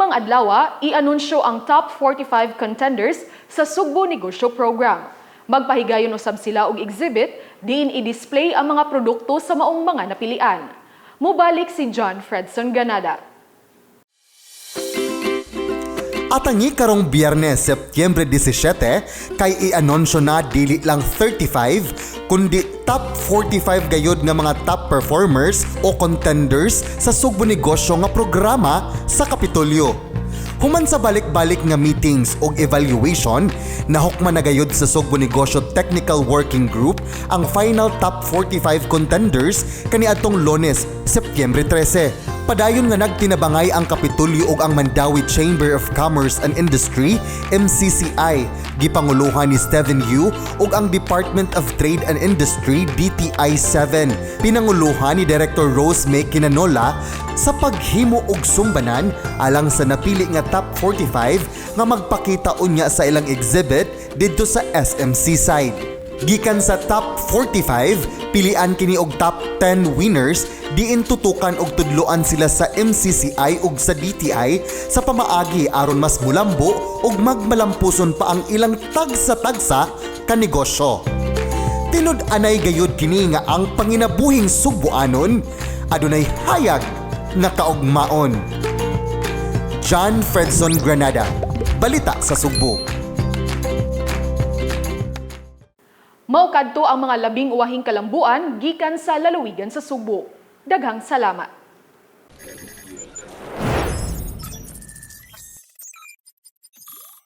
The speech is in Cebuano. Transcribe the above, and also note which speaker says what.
Speaker 1: Hugmang adlawa, i-anunsyo ang top 45 contenders sa Sugbo Negosyo Program. Magpahigayon usab sila og exhibit diin i-display ang mga produkto sa maong mga napilian. Mubalik si John Fredson Ganada.
Speaker 2: Atangi karong Biyernes, Setyembre 17, kay i-anunsyo na dili lang 35 kundi top 45 gayud nga mga top performers o contenders sa Sugbo Negosyo nga programa sa Kapitolyo. Human sa balik-balik nga meetings ug evaluation, nahukman na gayud sa Sugbo Negosyo Technical Working Group ang final top 45 contenders kaniadtong Lunes, Setyembre 13. Padayon nga nagtinabangay ang Kapitolyo ug ang Mandaue Chamber of Commerce and Industry, MCCI, gipanguluhan ni Stephen Yu, ug ang Department of Trade and Industry, DTI 7, pinanguluhan ni Director Rose May Quinanola, sa paghimo og sumbanan alang sa napili nga top 45 nga magpakita unya sa ilang exhibit didto sa SM Seaside. Gikan sa top 45, pilian kini og top 10 winners diin tutukan og tudloan sila sa MCCI ug sa DTI sa pamaagi aron mas mulambo ug magmalampuson pa ang ilang tagsa-tagsa ka negosyo. Tinud-anay gayud kini nga ang panginabuhing Sugbuanon adunay hayag nga kaugmaon. John Fredson Granada, Balita sa Sugbo.
Speaker 1: Mao kadto ang mga labing uwahing kalambuan gikan sa lalawigan sa Sugbo. Daghang salamat.